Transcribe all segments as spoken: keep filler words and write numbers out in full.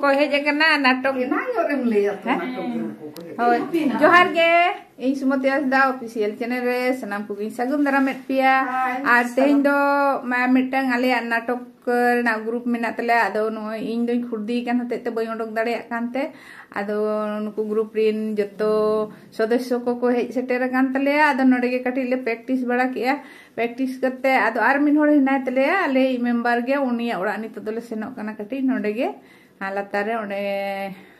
ᱠᱚ ᱦᱮᱡ ᱟᱠᱟᱱᱟ ᱱᱟᱴᱚᱠ᱾ ᱮᱱᱟᱝ ᱧᱚᱜ ᱨᱮᱢ ᱞᱟᱹᱭᱟ ᱛᱚ, ᱦᱮᱸ? ᱱᱟᱴᱚᱠ ᱜᱩᱨᱩ ᱠᱚᱠᱚ ᱦᱮᱡ ᱦᱳᱭ, ᱟᱠᱟᱱᱟ᱾ ᱡᱚᱦᱟᱨ ᱜᱮ᱾ ᱤᱧ ᱥᱩᱢᱚᱛᱤ ᱦᱟᱸᱥᱫᱟ ᱚᱯᱷᱤᱥᱤᱭᱟᱞ ᱪᱮᱱᱮᱞ ᱨᱮ ᱥᱟᱱᱟᱢ ᱠᱚᱜᱮᱧ ᱥᱟᱹᱜᱩᱱ ᱫᱟᱨᱟᱢᱮᱫ ᱯᱮᱭᱟ᱾ ᱦᱟᱭ, ᱟᱨ ᱛᱮᱦᱮᱧ ᱥᱟᱹᱜᱩᱱ᱾ ᱫᱚ ᱢᱟ ᱢᱤᱫᱴᱟᱝ ᱟᱞᱮᱭᱟᱜ ᱱᱟᱴᱚᱠ ᱨᱮᱱᱟᱜ ᱜᱨᱩᱯ ᱢᱮᱱᱟᱜ ᱛᱟᱞᱮᱭᱟ᱾ ᱟᱫᱚ ᱱᱚᱜᱼᱚᱭ ᱤᱧ ᱫᱚᱧ ᱠᱷᱩᱨᱫᱤ ᱟᱠᱟᱱ ᱦᱚᱛᱮᱡ ᱛᱮ ᱵᱟᱹᱧ ᱚᱰᱚᱠ ᱫᱟᱲᱮᱭᱟᱜ ᱠᱟᱱᱛᱮ, ᱟᱫᱚ ᱱᱩᱠᱩ ᱜᱨᱩᱯ ᱨᱮᱱ ᱡᱚᱛᱚ ᱥᱚᱫᱚᱥᱥᱚ ᱠᱚᱠᱚ ᱦᱮᱡ ᱥᱮᱴᱮᱨ ᱟᱠᱟᱱ ᱛᱟᱞᱮᱭᱟ᱾ ᱟᱫᱚ ᱱᱚᱰᱮ ᱜᱮ ᱠᱟᱹᱴᱤᱡ ᱞᱮ ᱯᱨᱮᱠᱴᱤᱥ ᱵᱟᱲᱟ ᱠᱮᱜᱼᱟ᱾ ᱯᱨᱮᱠᱴᱤᱥ ᱠᱟᱛᱮ ᱟᱫᱚ ᱟᱨ ᱢᱤᱫ ᱦᱚᱲ ᱦᱮᱱᱟᱭ ᱛᱟᱞᱮᱭᱟ, ᱟᱞᱮᱭᱤᱡ ᱢᱮᱢᱵᱟᱨ ᱜᱮ, ᱩᱱᱤᱭᱟᱜ ᱚᱲᱟᱜ ᱱᱤᱛᱚᱜ ᱫᱚᱞᱮ ᱥᱮᱱᱚᱜ ᱠᱟᱱᱟ ᱠᱟᱹᱴᱤᱡ ᱱᱚᱰᱮ ᱜᱮ, ᱟᱨ ᱞᱟᱛᱟᱨ ᱨᱮ ᱚᱸᱰᱮ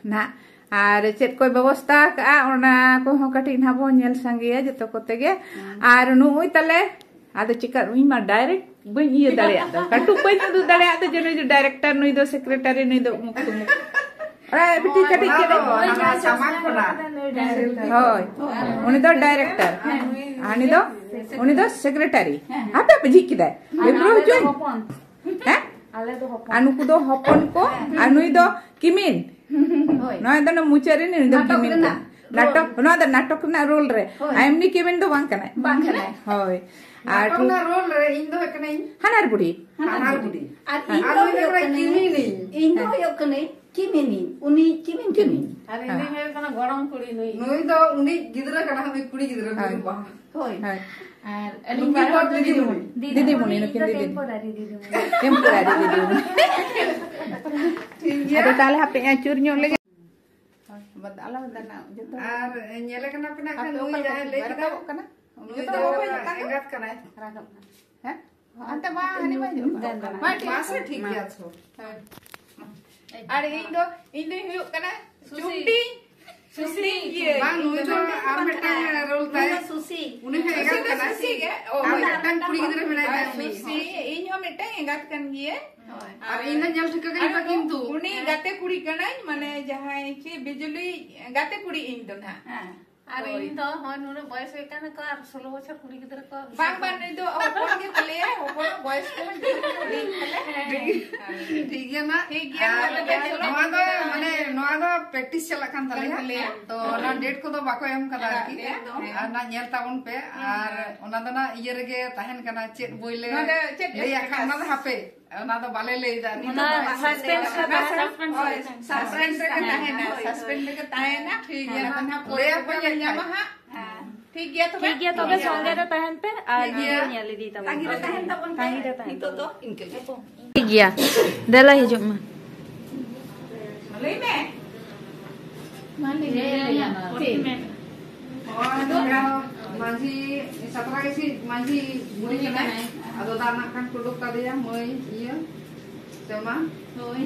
ᱱᱟᱦᱟᱜ ᱟᱨ ᱪᱮᱫ ᱠᱚᱭ ᱵᱮᱵᱚᱥᱛᱷᱟ ᱟᱠᱟᱜᱼᱟ, ᱚᱱᱟ ᱠᱚᱦᱚᱸ ᱠᱟᱹᱴᱤᱡ ᱱᱟᱦᱟᱜ ᱵᱚᱱ ᱧᱮᱞ ᱥᱟᱸᱜᱮᱭᱟ ᱡᱚᱛᱚ ᱠᱚᱛᱮ ᱜᱮ᱾ ᱟᱨ ᱱᱩᱜᱼᱩᱭ ᱛᱟᱞᱮ, ᱟᱫᱚ ᱪᱮᱠᱟ, ᱤᱧ ᱢᱟ ᱰᱟᱭᱨᱮᱠᱴ ᱵᱟᱹᱧ ᱤᱭᱟᱹ ᱫᱟᱲᱮᱭᱟᱜ ᱫᱚ, ᱠᱟᱹᱴᱩᱵ ᱵᱟᱹᱧ ᱩᱫᱩᱜ ᱫᱟᱲᱮᱭᱟᱜ ᱫᱚ, ᱡᱮ ᱱᱩᱭ ᱫᱚ ᱰᱟᱭᱨᱮᱠᱴᱚᱨ, ᱱᱩᱭ ᱫᱚ ᱥᱮᱠᱨᱮᱴᱟᱨᱤ, ᱱᱩᱭ ᱫᱚ ᱩᱢᱩᱠ ᱛᱩᱢᱩᱠ᱾ ᱚᱱᱟ ᱵᱤᱴᱤ ᱠᱟᱹᱴᱤᱡ ᱚᱱᱟ ᱫᱚ, ᱪᱮᱫ? ᱚᱱᱟ ᱫᱚ ᱥᱟᱢᱟᱝ ᱠᱷᱚᱱᱟᱜ᱾ ᱦᱳᱭ, ᱩᱱᱤ ᱫᱚ ᱰᱟᱭᱨᱮᱠᱴᱚᱨ, ᱟᱨ ᱩᱱᱤ ᱫᱚ, ᱩᱱᱤ ᱫᱚ ᱥᱮᱠᱨᱮᱴᱟᱨᱤ᱾ ᱦᱟᱯᱮ, ᱦᱟᱯᱮ ᱡᱷᱤᱡ ᱠᱮᱫᱟᱭ᱾ ᱟᱨ ᱵᱮᱵᱽᱨᱚ ᱟᱞᱮ ᱫᱚ ᱦᱚᱪᱚᱧ᱾ ᱦᱚᱯᱚᱱ᱾ ᱦᱮᱸ? ᱟᱞᱮ ᱫᱚ ᱦᱚᱯᱚᱱ᱾ ᱟᱨ ᱱᱩᱠᱩ ᱫᱚ ᱦᱚᱯᱚᱱ ᱠᱚ, ᱟᱨ ᱱᱩᱭ ᱫᱚ ᱠᱤᱢᱤᱱ᱾ ᱦᱳᱭ᱾ ᱱᱚᱣᱟ ᱫᱚ ᱚᱱᱟ ᱢᱩᱪᱟᱹᱫ ᱨᱮ ᱱᱩᱭ ᱫᱚ ᱱᱟᱴᱚᱠ ᱠᱤᱢᱤᱱ ᱨᱮᱱᱟᱜ ᱠᱟᱱᱟ᱾ ᱱᱟᱴᱚᱠ, ᱨᱳᱞ᱾ ᱱᱚᱣᱟ ᱫᱚ ᱱᱟᱴᱚᱠ ᱨᱮᱱᱟᱜ ᱨᱳᱞ ᱨᱮ᱾ ᱦᱳᱭ᱾ ᱟᱨ ᱮᱢᱱᱤ ᱠᱤᱢᱤᱱ ᱫᱚ ᱵᱟᱝ ᱠᱟᱱᱟᱭ᱾ ᱵᱟᱝ ᱠᱟᱱᱟᱭ᱾ ᱦᱳᱭ᱾ ᱟᱨ ᱱᱟᱴᱚᱠ ᱨᱮᱱᱟᱜ ᱨᱳᱞ ᱨᱮ ᱤᱧ ᱫᱚ ᱦᱩᱭᱩᱜ ᱠᱟᱹᱱᱟᱹᱧ ᱦᱟᱱᱟᱨ ᱵᱩᱲᱦᱤ᱾ ᱦᱟᱱᱟᱨ ᱦᱟᱱᱟᱨ ᱵᱩᱲᱦᱤ᱾ ᱵᱩᱲᱦᱤ᱾ ᱟᱨ ᱟᱨ ᱤᱧ ᱫᱚ ᱱᱩᱭ ᱫᱚ ᱦᱩᱭᱩᱜ ᱠᱟᱱᱟᱭ ᱠᱟᱹᱱᱟᱹᱧ, ᱠᱤᱢᱤᱱᱤᱧ᱾ ᱤᱧ ᱫᱚ ᱦᱮᱸ᱾ ᱦᱩᱭᱩᱜ ᱠᱟᱹᱱᱟᱹᱧ ᱠᱤᱢᱤᱱᱤᱧ᱾ ᱩᱱᱤ ᱠᱤᱢᱤᱱ ᱠᱟᱹᱱᱟᱹᱧ᱾ ᱟᱨ ᱤᱧ ᱫᱚᱧ ᱦᱩᱭᱩᱜ ᱠᱟᱱᱟ ᱜᱚᱲᱚᱢ ᱠᱩᱲᱤ ᱱᱩᱭ᱾ ᱱᱩᱭ ᱫᱚ ᱩᱱᱤ ᱜᱤᱫᱽᱨᱟᱹ ᱠᱟᱱᱟ, ᱩᱱᱤ ᱠᱩᱲᱤ ᱜᱤᱫᱽᱨᱟᱹ ᱦᱳᱭ᱾ ᱱᱩᱭ ᱵᱟᱝ᱾ ᱦᱳᱭ᱾ ᱦᱳᱭ᱾ ᱟᱨ ᱟᱹᱞᱤᱧ ᱱᱩᱠᱤᱱ ᱵᱟᱨ ᱫᱚ ᱦᱚᱲ ᱫᱚ ᱫᱤᱫᱤᱢᱩᱱᱤ᱾ ᱫᱤᱫᱤᱢᱩᱱᱤ᱾ ᱫᱤᱫᱤᱢᱩᱱᱤ, ᱱᱩᱠᱤᱱ ᱫᱚ ᱫᱤᱫᱤᱢᱩᱱᱤ᱾ Temporary ᱫᱤᱫᱤᱢᱩᱱᱤ᱾ Temporary ᱫᱤᱫᱤᱢᱩᱱᱤ᱾ ᱴᱷᱤᱠ ᱜᱮᱭᱟ᱾ ᱟᱫᱚ ᱛᱟᱦᱞᱮ ᱦᱟᱯᱮ ᱟᱹᱪᱩᱨ ᱧᱚᱜ ᱞᱮᱜᱮ᱾ ᱦᱳᱭ, ᱵᱟᱫ-, ᱟᱞᱟᱣ ᱫᱟᱱᱟ, ᱡᱚᱛᱚ ᱟᱨ ᱧᱮᱞᱮ ᱠᱟᱱᱟ ᱯᱮ ᱱᱟᱜ ᱠᱷᱟᱱ ᱟᱯᱮ ᱱᱩᱭ ᱚᱠᱟ ᱞᱮᱠᱟ ᱡᱟᱦᱟᱸᱭ ᱞᱟᱹᱭ ᱠᱮᱫᱟ, ᱨᱟᱠᱟᱵᱚᱜ ᱠᱟᱱᱟ? ᱩᱱᱤ ᱡᱚᱛᱚ ᱫᱚ ᱦᱚᱲ ᱠᱚ ᱦᱤᱡᱩᱜ ᱠᱟᱱ ᱫᱚ? ᱮᱸᱜᱟᱛ ᱠᱟᱱᱟᱭ᱾ ᱨᱟᱠᱟᱵ ᱠᱟᱱᱟ᱾ ᱦᱮᱸ? ᱦᱟᱱᱛᱮ ᱢᱟ, ᱦᱟᱹᱱᱤ ᱢᱟ ᱦᱤᱡᱩᱜ ᱠᱟᱱᱟ᱾ ᱢᱟ, ᱴᱷᱤᱠ ᱢᱟᱥᱮ ᱜᱮᱭᱟ᱾ ᱴᱷᱤᱠ ᱜᱮᱭᱟ, ᱟᱪᱪᱷᱟ᱾ ᱦᱮᱸ᱾ ᱟᱨ ᱤᱧ ᱫᱚ, ᱤᱧ ᱫᱚᱧ ᱦᱩᱭᱩᱜ ᱠᱟᱱᱟ ᱥᱩᱥᱤ᱾ ᱪᱩᱢᱴᱤ᱾ ᱥᱩᱥᱤ ᱤᱭᱟᱹ᱾ ᱵᱟᱝ, ᱱᱩᱭ ᱫᱚ ᱪᱩᱢᱴᱤ ᱟᱨ ᱵᱟᱝ ᱢᱤᱫᱴᱟᱝ ᱠᱟᱱᱟᱭ᱾ ᱨᱳᱞ ᱛᱟᱭ᱾ ᱩᱱᱤ ᱫᱚ ᱥᱩᱥᱤ᱾ ᱩᱱᱤ ᱦᱚᱸ ᱥᱩᱥᱤ ᱮᱸᱜᱟᱛ ᱫᱚ ᱠᱟᱱᱟᱭ᱾ ᱥᱩᱥᱤ ᱜᱮ᱾ ᱚ, ᱟᱨ ᱦᱳᱭ᱾ ᱢᱤᱫᱴᱟᱝ ᱠᱩᱲᱤ ᱜᱤᱫᱽᱨᱟᱹ ᱢᱮᱱᱟᱭ ᱟᱨ ᱛᱟᱭᱟ ᱩᱱᱤ᱾ ᱥᱩᱥᱤ, ᱤᱧ ᱦᱚᱸ ᱢᱤᱫᱴᱟᱝ ᱮᱸᱜᱟᱛ ᱠᱟᱱ ᱜᱤᱭᱟᱹᱧ᱾ ᱦᱳᱭ᱾ ᱟᱨ ᱤᱧ ᱫᱚ ᱧᱮᱞ ᱴᱷᱤᱠᱟᱹ ᱠᱟᱹᱧ ᱟᱨ ᱯᱮ ᱠᱤᱱᱛᱩ᱾ ᱩᱱᱤ ᱜᱟᱛᱮ ᱠᱩᱲᱤ ᱠᱟᱱᱟᱭ, ᱢᱟᱱᱮ ᱡᱟᱦᱟᱸᱭ ᱪᱮᱫ ᱵᱤᱡᱩᱞᱤ ᱜᱟᱛᱮ ᱠᱩᱲᱤ ᱤᱧ ᱫᱚ ᱱᱟᱦᱟᱜ᱾ ᱦᱮᱸ᱾ ᱟᱨ ᱦᱳᱭ᱾ ᱤᱧ ᱫᱚ ᱦᱚᱸᱜᱼᱚᱭ ᱱᱩᱱᱟᱹᱜ ᱵᱚᱭᱮᱥ ᱦᱩᱭ ᱠᱟᱱᱟ ᱠᱚ ᱟᱨ ᱥᱳᱞᱳ ᱵᱚᱪᱷᱚᱨ ᱠᱩᱲᱤ ᱜᱤᱫᱽᱨᱟᱹ ᱠᱚ ᱵᱟᱝ, ᱵᱟᱝ, ᱱᱩᱭ ᱫᱚ ᱦᱚᱯᱚᱱ ᱜᱮ ᱛᱟᱞᱮᱭᱟᱭ, ᱦᱚᱯᱚᱱᱟᱜ ᱵᱚᱭᱮᱥ ᱠᱚᱦᱚᱸ ᱰᱷᱮᱨ ᱜᱮ ᱦᱩᱭ ᱠᱟᱱᱟ᱾ ᱴᱷᱤᱠ ᱜᱮᱭᱟ ᱱᱟᱜ᱾ ᱴᱷᱤᱠ ᱜᱮᱭᱟ, ᱟᱨ ᱢᱟ ᱛᱚᱵᱮ ᱪᱚᱞᱚ᱾ ᱱᱚᱣᱟ ᱫᱚ, ᱢᱟᱱᱮ, ᱱᱚᱣᱟ ᱫᱚ ᱯᱨᱮᱠᱴᱤᱥ ᱪᱟᱞᱟᱜ ᱠᱟᱱ ᱛᱟᱞᱮᱭᱟ᱾ ᱠᱟᱱ ᱛᱟᱞᱮᱭᱟ᱾ ᱛᱚ, ᱚᱱᱟ ᱰᱮᱴ ᱠᱚᱫᱚ ᱵᱟᱠᱚ ᱮᱢ ᱠᱟᱫᱟ ᱟᱨᱠᱤ᱾ ᱦᱮᱸ᱾ ᱟᱨ ᱱᱟᱜ ᱧᱮᱞ ᱛᱟᱵᱚᱱ ᱯᱮ᱾ ᱦᱮᱸ᱾ ᱟᱨ ᱚᱱᱟ ᱫᱚ ᱱᱟᱜ ᱤᱭᱟᱹ ᱨᱮᱜᱮ ᱛᱟᱦᱮᱱ ᱠᱟᱱᱟ, ᱪᱮᱫ ᱵᱳᱭ ᱞᱮ ᱱᱚᱣᱟ ᱫᱚ ᱪᱮᱫ ᱞᱟᱹᱭᱟᱜ ᱠᱷᱟᱱ, ᱚᱱᱟ ᱫᱚ ᱦᱟᱯᱮ᱾ ᱚᱱᱟ ᱫᱚ ᱵᱟᱞᱮ ᱞᱟᱹᱭ ᱫᱟ ᱱᱤᱛᱚᱜ ᱫᱚ᱾ Suspense ᱨᱮ ᱛᱟᱦᱮᱱᱟ᱾ Suspense ᱨᱮ ᱛᱟᱦᱮᱱᱟ᱾ ᱦᱳᱭ, suspense ᱨᱮᱜᱮ ᱛᱟᱦᱮᱱᱟ᱾ ᱴᱷᱤᱠ ᱜᱮᱭᱟ, ᱦᱳᱭ᱾ ᱟᱫᱚ ᱱᱟᱦᱟᱜ ᱯᱚᱨᱮ ᱞᱟᱹᱭ ᱟᱯᱮ ᱯᱮ ᱧᱟᱢᱟ ᱦᱟᱸᱜ᱾ ᱦᱮᱸ᱾ ᱴᱷᱤᱠ ᱜᱮᱭᱟ ᱛᱚᱵᱮ? ᱴᱷᱤᱠ ᱜᱮᱭᱟ, ᱛᱚᱵᱮ ᱥᱚᱸᱜᱮ ᱨᱮ ᱛᱟᱦᱮᱱ ᱯᱮ ᱟᱨ ᱴᱷᱤᱠ ᱜᱮᱭᱟ᱾ ᱧᱮᱞ ᱤᱫᱤᱭ ᱛᱟᱵᱚᱱ ᱯᱮ᱾ ᱛᱟᱺᱜᱤ ᱨᱮ ᱛᱟᱦᱮᱱ ᱛᱟᱵᱚᱱ ᱯᱮ᱾ ᱛᱟᱺᱜᱤ ᱨᱮ ᱛᱟᱦᱮᱱ ᱱᱤᱛᱚᱜ ᱫᱚ ᱤᱱᱠᱟᱹ ᱜᱮ᱾ ᱴᱷᱤᱠ ᱜᱮᱭᱟ, ᱫᱮᱞᱟ ᱦᱤᱡᱩᱜ ᱢᱮ᱾ ᱞᱟᱹᱭ ᱢᱮ᱾ ᱢᱟ ᱞᱟᱹᱭ ᱢᱮ᱾ ᱪᱮᱫ? ᱦᱳᱭ, ᱱᱚᱰᱮ ᱢᱟᱹᱡᱷᱤ, ᱥᱟᱛᱨᱟ ᱜᱮᱥᱤ ᱢᱟᱹᱡᱷᱤ ᱵᱩᱲᱦᱤ ᱠᱟᱱᱟᱭ᱾ ᱟᱫᱚ ᱫᱟᱜ ᱱᱟᱜ ᱠᱷᱟᱱ ᱠᱚ ᱩᱰᱩᱠ ᱠᱟᱫᱮᱭᱟ ᱢᱟᱹᱭ, ᱤᱭᱟᱹ, ᱥᱮᱢᱟ᱾ ᱦᱳᱭ,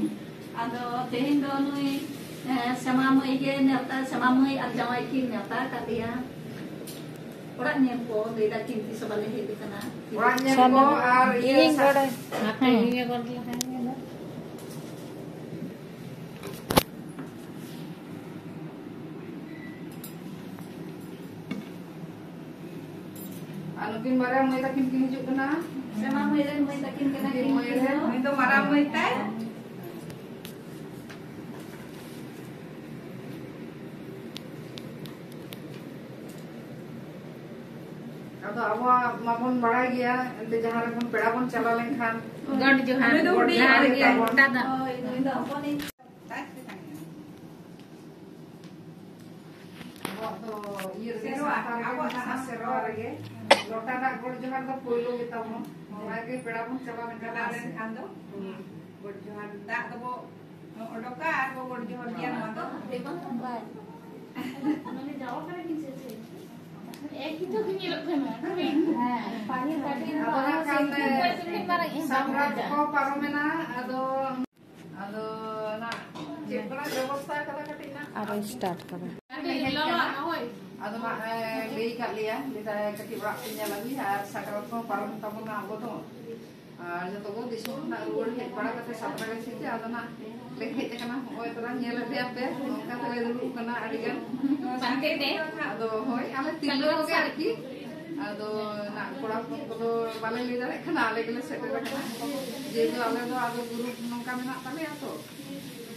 ᱟᱫᱚ ᱛᱮᱦᱮᱧ ᱫᱚ ᱱᱩᱭ, ᱮ, ᱥᱮᱢᱟ ᱢᱟᱹᱭ ᱜᱮ ᱱᱮᱣᱛᱟ, ᱥᱮᱢᱟ ᱢᱟᱹᱭ ᱟᱨ ᱡᱟᱶᱟᱭ ᱠᱤᱱ ᱱᱮᱣᱛᱟ ᱠᱟᱫᱮᱭᱟ᱾ ᱚᱲᱟᱜ ᱧᱮᱞ ᱠᱚ ᱞᱟᱹᱭ ᱫᱟ ᱠᱤᱱ ᱛᱤᱥ ᱦᱚᱸ ᱵᱟᱞᱮ ᱦᱮᱡ ᱟᱠᱟᱱᱟ᱾ ᱚᱲᱟᱜ ᱧᱮᱞ ᱠᱚ ᱟᱨ ᱤᱭᱟᱹ ᱤᱧ ᱥᱟ- ᱜᱚᱲᱚ᱾ ᱦᱟᱯᱮ, ᱦᱮᱸ᱾ ᱤᱧ ᱜᱚᱲᱚ ᱞᱟᱦᱟᱭ ᱢᱮ ᱫᱚ᱾ ᱟᱨ ᱱᱩᱠᱤᱱ ᱵᱟᱨᱭᱟ ᱢᱟᱹᱭ ᱛᱟᱹᱠᱤᱱ ᱠᱤᱱ ᱦᱤᱡᱩᱜ ᱠᱟᱱᱟ᱾ ᱥᱮᱢᱟ ᱢᱟᱹᱭ ᱨᱮᱱ ᱢᱟᱹᱭ ᱛᱟᱹᱠᱤᱱ ᱠᱟᱱᱟ ᱠᱤᱱ ᱢᱟᱹᱭ ᱱᱩᱠᱤᱱ ᱨᱮᱱ, ᱫᱚ᱾ ᱱᱩᱭ ᱫᱚ ᱢᱟᱨᱟᱝ ᱢᱟᱹᱭ ᱛᱟᱭ᱾ ᱟᱫᱚ ᱟᱵᱚᱣᱟᱜ ᱢᱟᱵᱚᱱ ᱵᱟᱲᱟᱭ ᱜᱮᱭᱟ, ᱮᱱᱛᱮ ᱡᱟᱦᱟᱸ ᱨᱮᱵᱚᱱ ᱯᱮᱲᱟ ᱵᱚᱱ ᱪᱟᱞᱟᱣ ᱞᱮᱱᱠᱷᱟᱱ ᱜᱚᱰ ᱡᱚᱦᱟᱨ᱾ ᱱᱩᱭ ᱫᱚ ᱦᱩᱰᱤᱧ ᱡᱚᱦᱟᱨ ᱜᱮ ᱜᱮ ᱛᱟᱵᱚᱱ᱾ ᱫᱟᱫᱟ᱾ ᱦᱳᱭ, ᱱᱩᱭ ᱫᱚ ᱦᱚᱯᱚᱱᱤᱡ᱾ ᱟᱵᱚᱣᱟᱜ ᱫᱚ ᱤᱭᱟᱹ ᱨᱮᱜᱮ, ᱥᱮᱨᱣᱟ, ᱥᱟᱱᱛᱟᱲ ᱨᱮᱜᱮ ᱟᱵᱚᱣᱟᱜ ᱢᱮᱱᱟᱜᱼᱟ, ᱥᱟᱱᱛᱟᱲ ᱥᱮᱨᱣᱟ ᱨᱮᱜᱮ᱾ ᱞᱚᱴᱟ ᱫᱟᱜ ᱜᱚᱰ ᱡᱚᱦᱟᱨ ᱫᱚ ᱯᱳᱭᱞᱳ ᱜᱮ ᱛᱟᱵᱚᱱ᱾ ᱚᱱᱟ ᱜᱮ ᱯᱮᱲᱟ ᱵᱚᱱ ᱪᱟᱞᱟᱣ ᱞᱮᱱᱠᱷᱟᱱ ᱪᱟᱞᱟᱣ ᱞᱮᱱᱠᱷᱟᱱ ᱫᱚ᱾ ᱦᱩᱸ᱾ ᱜᱚᱰ ᱡᱚᱦᱟᱨ ᱫᱟᱜ ᱫᱚᱵᱚ ᱚᱰᱚᱠᱟ ᱟᱨ ᱵᱚ ᱜᱚᱰ ᱡᱚᱦᱟᱨ ᱜᱮᱭᱟ ᱱᱚᱣᱟ ᱫᱚ᱾ ᱢᱟᱱᱮ ᱡᱟᱣᱟ ᱠᱟᱱᱟ ᱠᱤᱱ ᱥᱮ ᱪᱮᱫ? ᱮᱠ ᱜᱮ ᱛᱚ ᱠᱤᱱ ᱧᱮᱞᱚᱜ ᱠᱟᱱᱟ᱾ ᱦᱮᱸ, ᱯᱟᱹᱦᱤᱞ ᱠᱟᱹᱴᱤᱡ ᱟᱫᱚ ᱱᱟᱜ ᱠᱷᱟᱱ ᱥᱤᱢᱯᱤᱞ ᱠᱚ ᱮᱠᱫᱚᱢ ᱢᱟᱨᱟᱝ ᱮ ᱥᱟᱢᱨᱟᱴ ᱠᱚ ᱯᱟᱨᱚᱢᱮᱱᱟ, ᱟᱫᱚ, ᱟᱫᱚ ᱱᱟᱜ ᱪᱮᱫ ᱠᱚ ᱱᱟᱜ ᱵᱮᱵᱚᱥᱛᱷᱟ ᱠᱟᱫᱟ ᱠᱟᱹᱴᱤᱡ ᱱᱟᱜ? ᱟᱨᱚ start ᱠᱟᱫᱟ᱾ ᱟᱫᱚ ᱱᱟᱜ ᱮ ᱞᱟᱹᱭ ᱠᱟᱫ ᱞᱮᱭᱟ, ᱞᱟᱹᱭ ᱫᱟᱭ ᱠᱟᱹᱴᱤᱡ ᱚᱲᱟᱜ ᱠᱚ ᱧᱮᱞ ᱟᱹᱜᱩᱭᱟ ᱟᱨ ᱥᱟᱠᱨᱟᱛ ᱠᱚᱦᱚᱸ ᱯᱟᱨᱚᱢ ᱛᱟᱵᱚᱱᱟ ᱟᱵᱚ ᱫᱚ᱾ ᱟᱨ ᱡᱚᱛᱚ ᱠᱚ ᱫᱤᱥᱚᱢ ᱠᱷᱚᱱᱟᱜ ᱨᱩᱣᱟᱹᱲ ᱦᱮᱡ ᱵᱟᱲᱟ ᱠᱟᱛᱮ ᱥᱟᱛᱨᱟ ᱜᱟᱹᱪᱷᱤ ᱛᱮ ᱟᱫᱚ ᱱᱟᱜ ᱞᱮ ᱦᱮᱡ ᱟᱠᱟᱱᱟ᱾ ᱦᱚᱸᱜᱼᱚᱭ ᱛᱚᱨᱟ ᱧᱮᱞᱮᱫ ᱯᱮᱭᱟ ᱯᱮ, ᱱᱚᱝᱠᱟ ᱛᱮᱞᱮ ᱫᱩᱲᱩᱵ ᱠᱟᱱᱟ ᱟᱹᱰᱤ ᱜᱟᱱ᱾ ᱯᱟᱱᱛᱮ ᱛᱮ᱾ ᱟᱫᱚ ᱦᱳᱭ, ᱟᱞᱮ ᱛᱤᱨᱞᱟᱹ ᱠᱚᱜᱮ ᱟᱨᱠᱤ᱾ ᱟᱫᱚ ᱱᱟᱜ ᱠᱚᱲᱟ ᱦᱚᱯᱚᱱ ᱠᱚᱫᱚ ᱵᱟᱞᱮ ᱞᱟᱹᱭ ᱫᱟᱲᱮᱭᱟᱜ ᱠᱟᱱᱟ, ᱟᱞᱮ ᱜᱮᱞᱮ ᱥᱮᱴᱮᱨ ᱟᱠᱟᱱᱟ᱾ ᱡᱮᱦᱮᱛᱩ ᱟᱞᱮ ᱫᱚ ᱟᱫᱚ ᱜᱨᱩᱯ ᱱᱚᱝᱠᱟ ᱢᱮᱱᱟᱜ ᱛᱟᱞᱮᱭᱟ ᱛᱚ᱾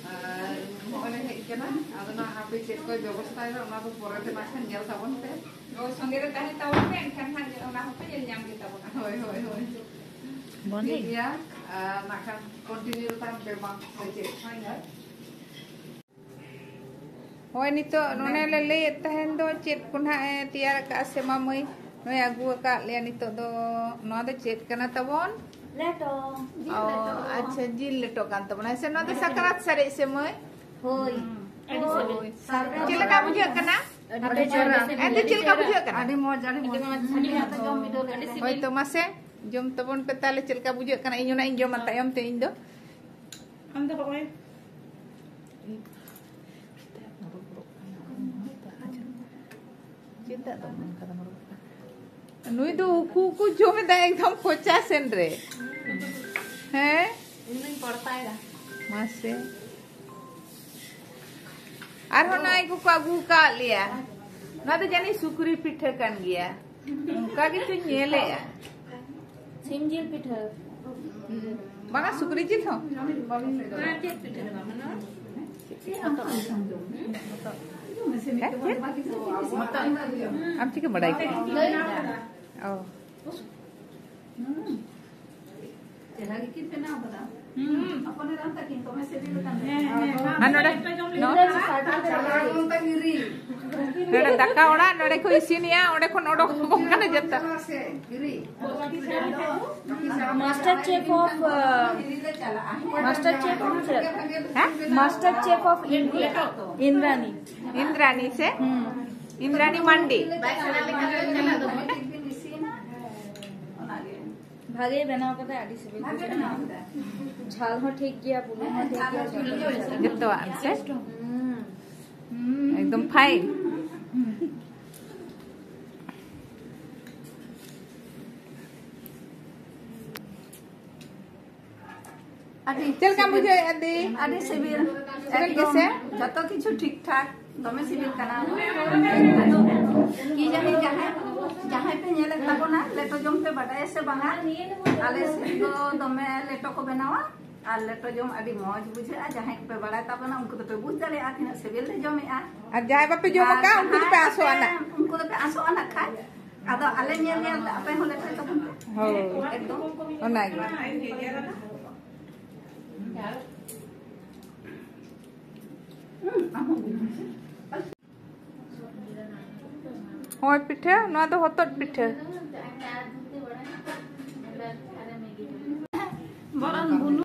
ᱟᱨ ᱱᱚᱜᱼᱚᱭ ᱞᱮ ᱦᱮᱡ ᱟᱠᱟᱱᱟ᱾ ᱟᱫᱚ ᱱᱟᱜ ᱦᱟᱯᱮ ᱪᱮᱫ ᱠᱚᱭ ᱵᱮᱵᱚᱥᱛᱷᱟᱭᱮᱫᱟ, ᱚᱱᱟ ᱫᱚ ᱯᱚᱨᱮ ᱛᱮ ᱱᱟᱜ ᱠᱷᱟᱱ ᱧᱮᱞ ᱛᱟᱵᱚᱱ ᱯᱮ᱾ ᱦᱳᱭ, ᱥᱚᱸᱜᱮ ᱨᱮ ᱛᱟᱦᱮᱸ ᱛᱟᱵᱚᱱ ᱯᱮ, ᱮᱱᱠᱷᱟᱱ ᱦᱟᱸᱜ ᱚᱱᱟ ᱦᱚᱸᱯᱮ ᱧᱮᱞ ᱧᱟᱢ ᱜᱮ ᱛᱟᱵᱚᱱᱟ᱾ ᱦᱳᱭ, ᱦᱳᱭ, ᱦᱳᱭ᱾ ᱵᱚᱱᱫᱷ ᱴᱷᱤᱠ ᱜᱮᱭᱟ᱾ ᱟᱨ ᱱᱟᱜ ᱠᱷᱟᱱ continue ᱛᱟᱢ ᱯᱮ ᱵᱟᱝ ᱥᱮ ᱪᱮᱫ? ᱦᱳᱭ, ᱦᱳᱭ᱾ ᱦᱳᱭ, ᱱᱤᱛᱚᱜ ᱱᱚᱰᱮ ᱞᱮ ᱞᱟᱹᱭᱮᱫ ᱛᱟᱦᱮᱱ ᱫᱚ ᱪᱮᱫ ᱠᱚ ᱱᱟᱦᱟᱜ ᱮ ᱛᱮᱭᱟᱨ ᱟᱠᱟᱫᱼᱟ ᱥᱮ ᱢᱟ ᱢᱟᱹᱭ? ᱱᱚᱜᱼᱚᱭ ᱟᱹᱜᱩ ᱟᱠᱟᱫ ᱞᱮᱭᱟ ᱱᱤᱛᱚᱜ ᱫᱚ᱾ ᱱᱚᱣᱟ ᱫᱚ ᱪᱮᱫ ᱠᱟᱱᱟ ᱛᱟᱵᱚᱱ? ᱞᱮᱴᱚ᱾ ᱡᱤᱞ ᱚ, ᱞᱮᱴᱚ᱾ ᱟᱪᱪᱷᱟ, ᱡᱤᱞ ᱞᱮᱴᱚ ᱠᱟᱱ ᱛᱟᱵᱚᱱᱟ᱾ ᱦᱮᱸ ᱥᱮ, ᱱᱚᱣᱟ ᱫᱚ ᱥᱟᱠᱨᱟᱛ ᱥᱟᱨᱮᱡ ᱥᱮ ᱢᱟᱹᱭ? ᱦᱳᱭ᱾ ᱟᱹᱰᱤ ᱥᱤᱵᱤᱞ᱾ ᱦᱳᱭ᱾ ᱪᱮᱫ ᱞᱮᱠᱟ ᱵᱩᱡᱷᱟᱹᱜ ᱠᱟᱱᱟ? ᱟᱹᱰᱤ ᱪᱮᱦᱨᱟ᱾ ᱮᱱᱛᱮ ᱪᱮᱫ ᱞᱮᱠᱟ ᱵᱩᱡᱷᱟᱹᱜ ᱠᱟᱱᱟ? ᱟᱹᱰᱤ ᱢᱚᱡᱽ, ᱟᱹᱰᱤ ᱢᱚᱡᱽ᱾ ᱟᱹᱰᱤ ᱢᱚᱡᱽ᱾ ᱦᱳᱭ ᱛᱚ, ᱢᱟᱥᱮ ᱡᱚᱢ ᱛᱟᱵᱚᱱ ᱯᱮ ᱛᱟᱦᱞᱮ, ᱪᱮᱫ ᱞᱮᱠᱟ ᱵᱩᱡᱷᱟᱹᱜ ᱠᱟᱱᱟ? ᱤᱧ ᱚᱱᱟ ᱤᱧ ᱡᱚᱢᱟ ᱛᱟᱭᱚᱢ ᱛᱮ ᱤᱧ ᱫᱚ᱾ ᱟᱢ ᱫᱚ ᱦᱚᱸᱜᱼᱚᱭ᱾ ᱪᱮᱫᱟᱜ ᱫᱚ ᱚᱱᱠᱟ ᱫᱚᱢ ᱨᱚᱲ ᱠᱟᱱᱟ? ᱱᱩᱭ ᱫᱚ ᱩᱠᱩ ᱩᱠᱩ ᱡᱚᱢ ᱮᱫᱟ, ᱮᱠᱫᱚᱢ ᱠᱚᱪᱟ ᱥᱮᱱ ᱨᱮ᱾ ᱦᱮᱸ? ᱤᱧ ᱫᱩᱧ ᱯᱚᱲᱛᱟᱭᱮᱫᱟ᱾ ᱢᱟᱥᱮ᱾ ᱟᱨᱦᱚᱸ ᱱᱚᱜᱼᱚᱭ ᱠᱚᱠᱚ ᱟᱹᱜᱩ ᱟᱠᱟᱫ ᱞᱮᱭᱟ᱾ ᱱᱚᱣᱟ ᱫᱚ ᱡᱟᱹᱱᱤᱡ ᱥᱩᱠᱨᱤ ᱯᱤᱴᱷᱟᱹ ᱠᱟᱱ ᱜᱮᱭᱟ᱾ ᱚᱱᱠᱟ ᱜᱮᱪᱚᱧ ᱧᱮᱞᱮᱜᱼᱟ᱾ ᱥᱤᱢ ᱡᱤᱞ ᱯᱤᱴᱷᱟᱹ᱾ ᱦᱩᱸ᱾ ᱵᱟᱝᱟ, ᱥᱩᱠᱨᱤ ᱡᱤᱞ ᱦᱚᱸ᱾ ᱚᱱᱟ ᱪᱮᱫ ᱯᱤᱴᱷᱟᱹ ᱠᱟᱱᱟ? ᱢᱟᱱᱮ ᱦᱮᱸ, ᱪᱮᱫ? ᱟᱢ ᱪᱤᱠᱟᱹᱢ ᱵᱟᱰᱟᱭ ᱠᱮᱫᱟ? ᱞᱟᱹᱭ ᱢᱮ᱾ ᱚ᱾ ᱦᱩᱸ᱾ ᱪᱮᱦᱨᱟ ᱜᱮᱠᱤᱱ ᱵᱮᱱᱟᱣ ᱠᱟᱫᱟ᱾ ᱦᱩᱸ᱾ ᱦᱚᱯᱚᱱ ᱮᱨᱟ ᱛᱟᱹᱠᱤᱱ ᱫᱚᱢᱮ ᱥᱤᱵᱤᱞ ᱟᱠᱟᱱ ᱛᱟᱹᱠᱤᱱᱟ᱾ ᱦᱮᱸ, ᱦᱮᱸ᱾ ᱟᱨ ᱱᱚᱰᱮ, ᱱᱚ-, ᱱᱚᱰᱮ ᱫᱟᱠᱟ ᱚᱲᱟᱜ, ᱱᱚᱰᱮ ᱠᱚ ᱤᱥᱤᱱᱮᱜᱼᱟ, ᱚᱸᱰᱮ ᱠᱷᱚᱱ ᱚᱰᱚᱠ ᱠᱟᱱᱟ ᱡᱚᱛᱚ᱾ Master chef of, master chef of ᱪᱮᱫ? ᱦᱮᱸ? Master chef of India, Indrani. Indrani ᱥᱮ? ᱦᱩᱸ᱾ ᱤᱱᱫᱨᱟᱱᱤ ᱢᱟᱱᱰᱤ᱾ ᱵᱷᱟᱜᱮ ᱵᱮᱱᱟᱣ ᱠᱟᱫᱟ, ᱟᱹᱰᱤ ᱥᱤᱵᱤᱞ ᱵᱩᱡᱷᱟᱹᱜ ᱠᱟᱱᱟ᱾ ᱡᱷᱟᱞ ᱦᱚᱸ ᱴᱷᱤᱠ ᱜᱮᱭᱟ, ᱵᱩᱞᱩᱝ ᱦᱚᱸ ᱴᱷᱤᱠ ᱜᱮᱭᱟ, ᱡᱷᱚᱛᱚ ᱴᱷᱤᱠ ᱜᱮᱭᱟ᱾ ᱡᱚᱛᱚᱣᱟᱜ ᱥᱮ? ᱦᱩᱸ᱾ ᱮᱠᱫᱚᱢ ᱯᱷᱟᱭᱤᱱ᱾ ᱟᱹᱰᱤ ᱪᱮᱫ ᱞᱮᱠᱟᱢ ᱥᱤᱵᱤᱞ᱾ ᱵᱩᱡᱷᱟᱹᱣᱮᱫᱼᱟ ᱫᱤ? ᱟᱹᱰᱤ ᱥᱤᱵᱤᱞ᱾ ᱥᱤᱵᱤᱞ ᱜᱮ ᱥᱮ? ᱮᱠᱫᱚᱢ ᱡᱚᱛᱚ ᱠᱤᱪᱷᱩ ᱴᱷᱤᱠ ᱴᱷᱟᱠ, ᱫᱚᱢᱮ ᱥᱤᱵᱤᱞ ᱠᱟᱱᱟ᱾ ᱟᱫᱚ ᱠᱤ ᱡᱟᱹᱱᱤ ᱡᱟᱦᱟᱸᱭ, ᱡᱟᱦᱟᱸᱭ ᱯᱮ ᱧᱮᱞᱮᱫ ᱛᱟᱵᱚᱱᱟ, ᱞᱮᱴᱚ ᱡᱚᱢ ᱯᱮ ᱵᱟᱰᱟᱭᱟ ᱥᱮ ᱵᱟᱝᱟ? ᱟᱞᱮ ᱥᱮᱫ ᱫᱚ ᱫᱚᱢᱮ ᱞᱮᱴᱚ ᱠᱚ ᱵᱮᱱᱟᱣᱟ ᱟᱨ ᱞᱮᱴᱚ ᱡᱚᱢ ᱟᱹᱰᱤ ᱢᱚᱡᱽ ᱵᱩᱡᱷᱟᱹᱜᱼᱟ᱾ ᱡᱟᱦᱟᱸᱭ ᱠᱚᱯᱮ ᱵᱟᱲᱟᱭ ᱛᱟᱵᱚᱱᱟ, ᱩᱱᱠᱩ ᱫᱚᱯᱮ ᱵᱩᱡᱽ ᱫᱟᱲᱮᱭᱟᱜᱼᱟ ᱛᱤᱱᱟᱹᱜ ᱥᱤᱵᱤᱞ ᱞᱮ ᱡᱚᱢᱮᱜᱼᱟ᱾ ᱟᱨ ᱡᱟᱦᱟᱸᱭ ᱵᱟᱯᱮ ᱡᱚᱢ ᱟᱨ ᱟᱠᱟᱫ, ᱩᱱᱠᱩ ᱫᱚᱯᱮ ᱡᱟᱦᱟᱸᱭ ᱟᱥᱚᱜᱼᱟ ᱱᱟᱜ᱾ ᱩᱱᱠᱩ ᱫᱚᱯᱮ ᱟᱥᱚᱜᱼᱟ ᱱᱟᱜ ᱠᱷᱟᱡ᱾ ᱟᱫᱚ ᱟᱞᱮ ᱧᱮᱞ ᱧᱮᱞ ᱛᱮ ᱟᱯᱮ ᱦᱚᱸ ᱞᱮᱴᱚᱭ ᱛᱟᱵᱚᱱ ᱯᱮ᱾ ᱦᱳᱭ᱾ ᱮᱠᱫᱚᱢ᱾ ᱚᱱᱟᱜᱮ᱾ ᱦᱳᱭ ᱯᱤᱴᱷᱟᱹ, ᱱᱚᱣᱟ ᱫᱚ ᱦᱚᱛᱚᱫ ᱯᱤᱴᱷᱟᱹ᱾ ᱵᱚᱨᱚᱱ ᱵᱩᱱᱩ᱾